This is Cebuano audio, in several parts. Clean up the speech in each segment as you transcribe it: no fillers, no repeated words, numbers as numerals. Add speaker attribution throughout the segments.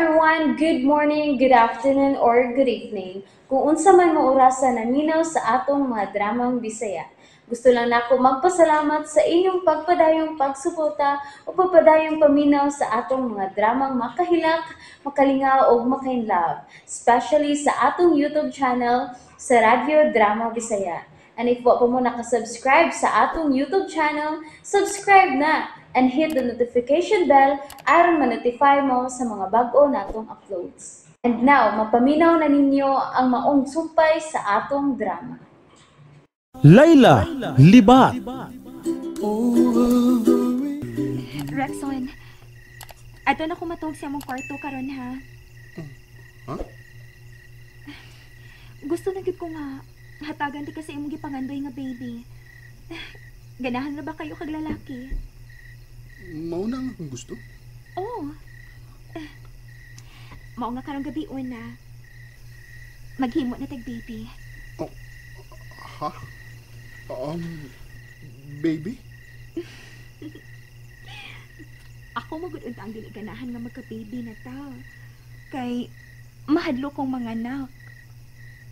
Speaker 1: Everyone! Good morning, good afternoon, or good evening. Kung unsa man mo orasa naminaw sa atong mga dramang Bisaya. Gusto lang nako magpasalamat sa inyong pagpadayong pagsuporta o pagpadayong paminaw sa atong mga dramang makahilak, makalingaw ug makainlove, especially sa atong YouTube channel sa Radyo Drama Bisaya. And if wa pa mo nakasubscribe sa atong YouTube channel, subscribe na and hit the notification bell aron ma-notify mo sa mga bag-o natong uploads. And now, mapaminaw na ninyo ang maong sumpay sa atong drama.
Speaker 2: Laila Libat.
Speaker 3: Rexon, ato na ko matug sa among kwarto karon ha.
Speaker 4: Huh?
Speaker 3: Gusto na gyud ko nga hatagan ti kasi imong gipangandoy nga baby. Ganahan na ba kayo kag lalaki?
Speaker 4: Mao na ang akong gusto.
Speaker 3: Oo. Mao nga karong gabi una. Maghimo na tag baby.
Speaker 4: Oh, ha? Baby?
Speaker 3: Ako magud unta ang dili ganahan nga magka-baby na ta. Kay mahadlo kong mga anak.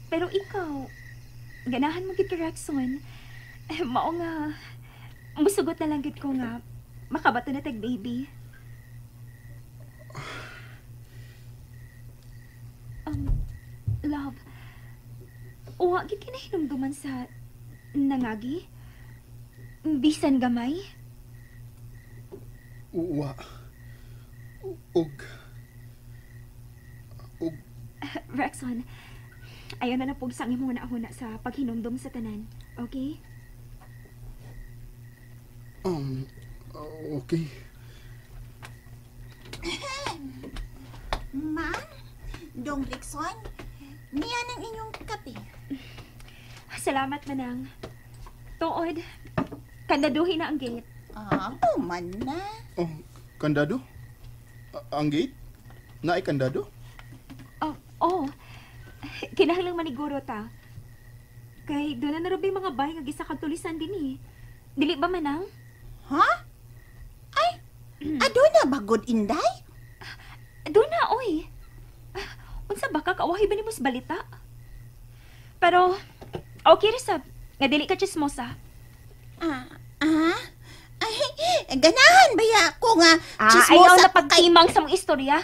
Speaker 3: Pero ikaw, ganahan mo gid ka, Rexon. Mao nga musugot na lang gid ko nga makabato na tag baby. Love, uwa gid kinahinumduman sa nangagi? Bisan gamay?
Speaker 4: Uwa. Ug. Ug.
Speaker 3: Rexon, ayaw na napugsang imong naahuna sa paghinumdum sa tanan. Okay?
Speaker 4: Okay.
Speaker 5: Ma'am, Dong Rexon, niya ng inyong kape.
Speaker 3: Salamat, Manang. Tuod, kandaduhin na ang gate.
Speaker 5: Ah, man na.
Speaker 4: Oh, kandado? Ang gate? Naay kandado?
Speaker 3: Oh, oh. Kinahanglang maniguro ta. Kay doon na narubi mga bay nga gisa kag tulisan din eh. Dili ba, Manang?
Speaker 5: Ha? Ay, aduna ba good inday?
Speaker 3: Doon na, oy. Unsa ba ka kawahi ba nimo sa balita? Pero okay ra sab, nga dili ka chismosa.
Speaker 5: Ah, ah? Ay, ganahan ba ya ako nga chismosa?
Speaker 3: Ayaw na pagtimang sa mong istorya.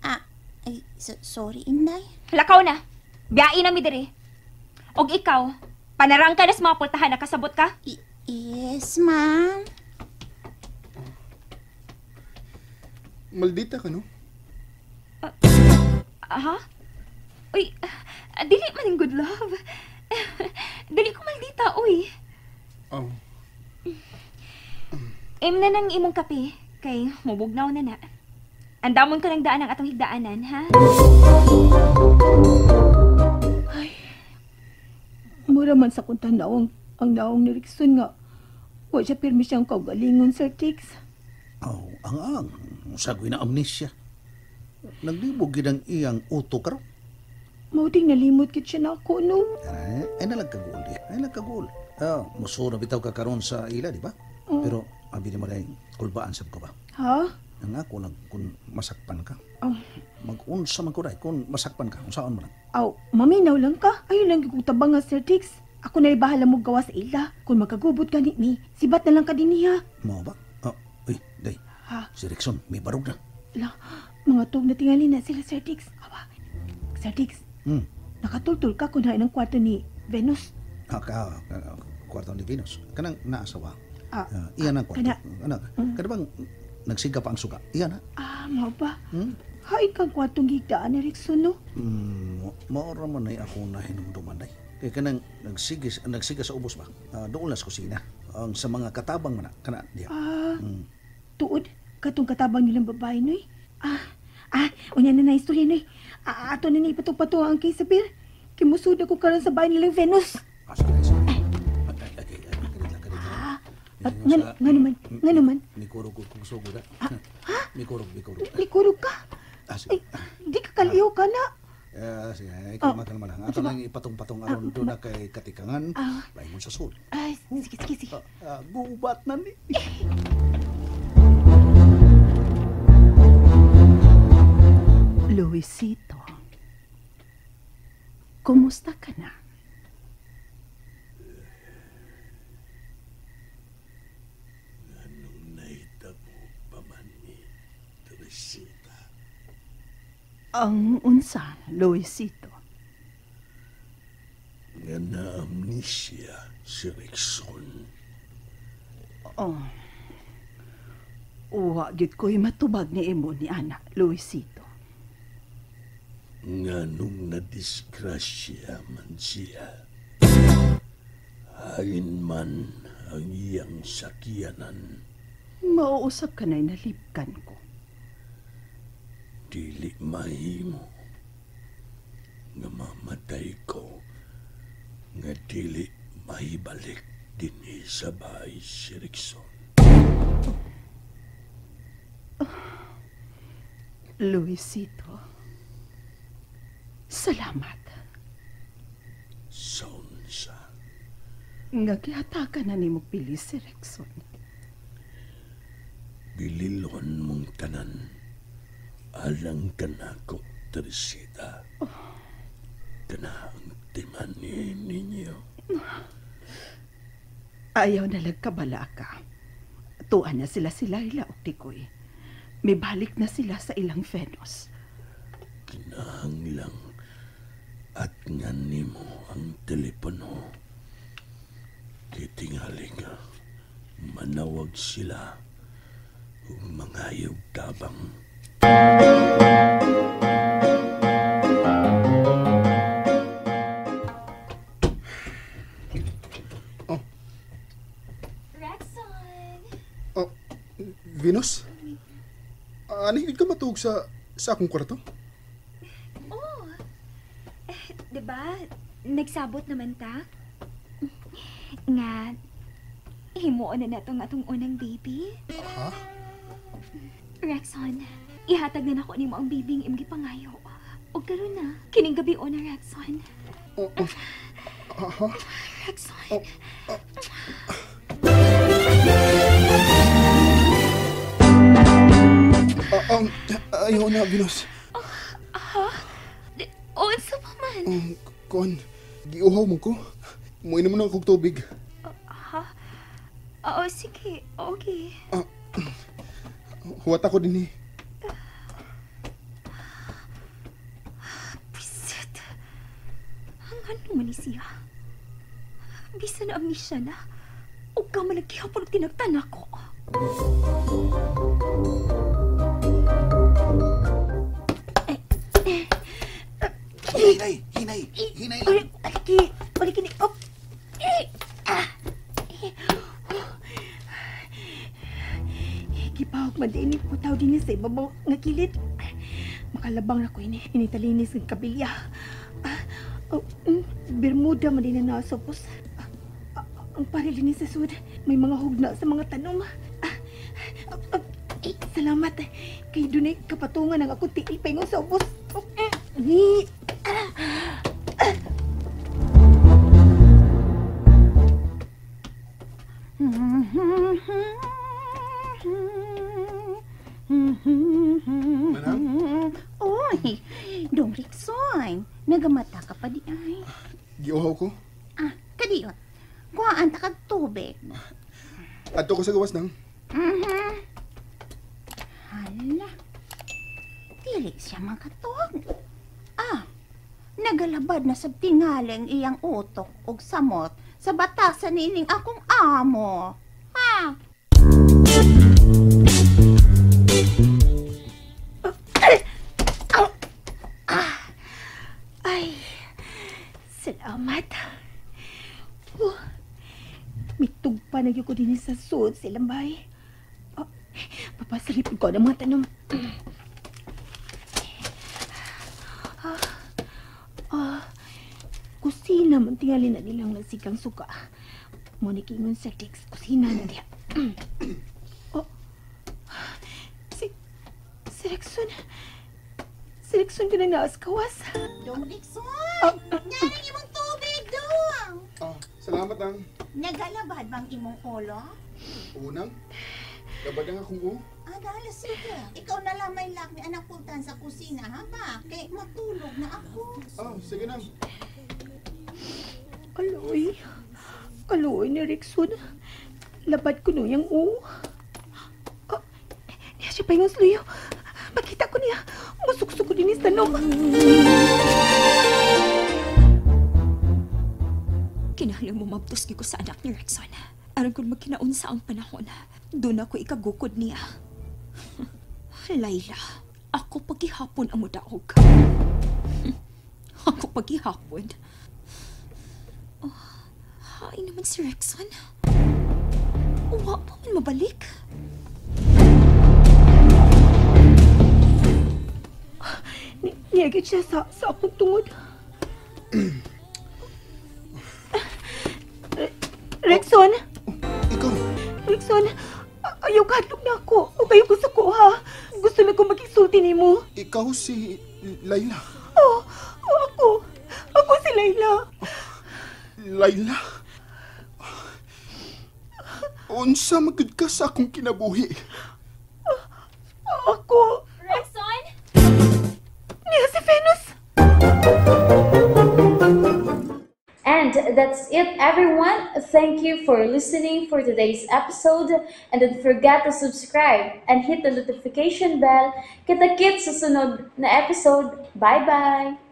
Speaker 5: Ah, ay, sorry, inday.
Speaker 3: Lakaw na. Biyain na mi diri. Og ikaw, panarang ka na sa mga pultahan, nakasabot ka?
Speaker 5: Yes, ma'am.
Speaker 4: Maldita ka, no?
Speaker 3: Ha? Uy, dili man ang good love. Dili ko maldita, uy.
Speaker 4: Oh.
Speaker 3: Im na nang imong kape, kay mubugnaw na na. Andamon ka ng daan ang atong higdaanan, ha?
Speaker 6: Ay, mura man sa kong tanawang ang naong ni Rexon nga. Wa siya pirmi siyang kaugalingon, Sir Tix.
Speaker 7: Oh, ang. Sagoy na amnesia. Naglibog gid ang iyang uto karon.
Speaker 6: Mauting nalimot kit siya na ako, no?
Speaker 7: Ay, nalagkagul. Ay, nalagkagul. Muso na bitaw ka karon sa ila, di ba?
Speaker 6: Oh.
Speaker 7: Pero, abi ni mo rin, kulbaan sab ko ba?
Speaker 6: Ha?
Speaker 7: Ang ako lang, kung masakpan ka.
Speaker 6: Oh.
Speaker 7: Mag-unsa man ko ray, kung masakpan ka, unsaon mo lang?
Speaker 6: Aw, maminaw lang ka. Ayun lang yung tabang nga, Sir Tix. Ako na bahala mo gawa sa ila. Kung magkagubot ka ni mi, sibat na lang ka din niya.
Speaker 7: Mao ba? Oh, uy, day.
Speaker 6: Ha?
Speaker 7: Si Rexon, may barog na.
Speaker 6: La, mga tug na tingali na sila, Sir Tix. Awa, Sir Tix, nakatultul ka kung hain ang kwarto ni Venus.
Speaker 7: Kwarto ni Venus. Kanang naasawa.
Speaker 6: Ah,
Speaker 7: Iyan ang kwarto.
Speaker 6: Kana.
Speaker 7: Kana, kana bang nagsiga pa ang suga? Iyan na.
Speaker 6: Ah, mao ba?
Speaker 7: Hmm?
Speaker 6: Hain kang kwartong higdaan ni Rexon, no?
Speaker 7: Maora man ay ako nahinumduman, day. Kaya kanang nagsiga sa ubos ba? Doon lang sa kusina. Ang sa mga katabang man na, kana diya.
Speaker 6: Ah, tuod, katong katabang nilang babae, noy. Unya na na istorya, noy. Ato na ni ipatong-patong ang kay Sabir. Kimusod ako karon sa bahay nilang Venus.
Speaker 7: Ah, sige, sige. Ay, kadit lang.
Speaker 6: At nga naman, nga naman.
Speaker 7: Mikurog ko kung sugod, ha? Mikurog, mikurog.
Speaker 6: Likurog ka.
Speaker 7: Ah, sige.
Speaker 6: Ay, di ka kaliw ka na.
Speaker 7: Sige, ikaw
Speaker 6: Oh.
Speaker 7: makalma lang. Ato lang ipatong-patong aron doon na kay katikangan. Laingon sa sul.
Speaker 6: Ay, sige, sige, sige.
Speaker 7: Gubat na ni.
Speaker 6: Luisito, kumusta ka na?
Speaker 8: Anong nahitabo pa man ni Teresita?
Speaker 6: Ang unsa, Luisito?
Speaker 8: Nga na-amnesia si Rexon.
Speaker 6: Oh. Uwa, gyud ko'y matubag ni imo ni anak, Luisito.
Speaker 8: Nga nung nadisgrasya man siya, hain man ang iyang sakyanan.
Speaker 6: Mauusap ka na'y nalipkan ko.
Speaker 8: Dili mahimo nga mamatay ko nga dili mahibalik dinhi sa bahay si Rexon.
Speaker 6: Luisito, salamat.
Speaker 8: Saunsa?
Speaker 6: Nga gihatakan na nimo pili si Rexon.
Speaker 8: Bililon mong tanan alang kanako, Teresita. Oh. Kana ang timani ninyo.
Speaker 6: Ayaw na lagkabala ka. Tuan na sila si Laila og Tikoy. Mibalik na sila sa ilang Venus.
Speaker 8: Kinahanglang at nga nimo ang telepono. Kitingali nga manawag sila ug mangayog tabang.
Speaker 4: Oh.
Speaker 3: Rexon!
Speaker 4: Oh, Venus? Ano ka matuog sa akong kwarto?
Speaker 3: Oh. Eh, diba, nagsabot naman ta? Nga, himuon na natong atong unang baby.
Speaker 4: Ha?
Speaker 3: Rexon, ihatag na nako nimo ang baby ng imong gipangayo. Og karon na, kining gabi na, Rexon.
Speaker 4: Oh, oh. Aha.
Speaker 3: Rexon.
Speaker 4: Oh, oh. Ayaw na, Venus.
Speaker 3: Oh, aha? Unsa pa man?
Speaker 4: Kuan, giuhaw mo ko. Muinom na akong tubig.
Speaker 3: Ha? Oo, sige. Okay.
Speaker 4: Huwat ako din eh.
Speaker 3: Pisit. Ang ano man ni siya? Bisa na amnesia na. O ka man nagkihapon og tinagtan ako.
Speaker 7: Hinay, hinay, hinay lang.
Speaker 6: Aliki, aliki ni. Op. Gipahog man din putaw din sa ibabaw nga kilid. Makalabang na ko ini. Initalinis ng kabilya. Bermuda man din na nasopos. Ang paril din sa sud. May mga hugna sa mga tanom. Salamat. Kay dunay kapatungan ang akong tiil paingon sa ubos. Ni.
Speaker 4: Manang?
Speaker 5: Oy, Dong Rexon, nagamata ka pa di ay.
Speaker 4: Giuhaw ko.
Speaker 5: Ah, kadiot. Kuhaan ta kag tubig.
Speaker 4: Adto ko sa gawas nang.
Speaker 5: Mhm. Hala. Dili siya makatuog. Ah, nagalabad na sa tingaling iyang utok og samot sa batasan nining akong amo. Ha?
Speaker 6: Ay, salamat. Oh, mitugpa na ko din sa suot silang bahay. Oh, papasalipin ko ng mga tanong. Kusina man tingali na nilang nagsikang suka. Monikingon sa Dix, kusina na diya. Oh, si Rexon. Si Rexon ka na naaskawas.
Speaker 5: Dong Rexon! Naring imong tubig, Dong!
Speaker 4: Salamat, Nang.
Speaker 5: Nagalabad bang imong ulo?
Speaker 4: Unang, labad ang akong ulo.
Speaker 5: Madala, sige. Ikaw na lang may lock ni anak pultan sa kusina, ha ba? Kay matulog na ako.
Speaker 4: Oh, sige na.
Speaker 6: Kaloy. Kaloy ni Rexon. Labad ko no yang o. Ah, niya siya paingon sa luyo. Makita ko niya. Musuksok ko din sa tanom.
Speaker 3: Kinahanglan mo mabtos ko sa anak ni Rexon. Aron kung magkinaunsa ang panahon, doon ako ikagukod niya. Layla, ako pagihapon ang mudaog. Ako pagihapon. Oh, hay naman si Rexon. Wa pa man mabalik.
Speaker 6: Niyagit siya sa akong tungod. Rexon!
Speaker 4: Ikaw.
Speaker 6: Rexon, ayaw kahadlok na ako. O kayo gusto ko, ha? Gusto na ko magigsulti ni mo.
Speaker 4: Ikaw si Layla.
Speaker 6: Oh, oh, ako. Ako si Layla.
Speaker 4: Layla? Unsa magud ka sa akong kinabuhi?
Speaker 6: Ako.
Speaker 3: Rexon?
Speaker 6: Niya si Venus.
Speaker 1: And that's it, everyone. Thank you for listening for today's episode. And don't forget to subscribe and hit the notification bell. Kita-kits sa sunod na episode. Bye-bye!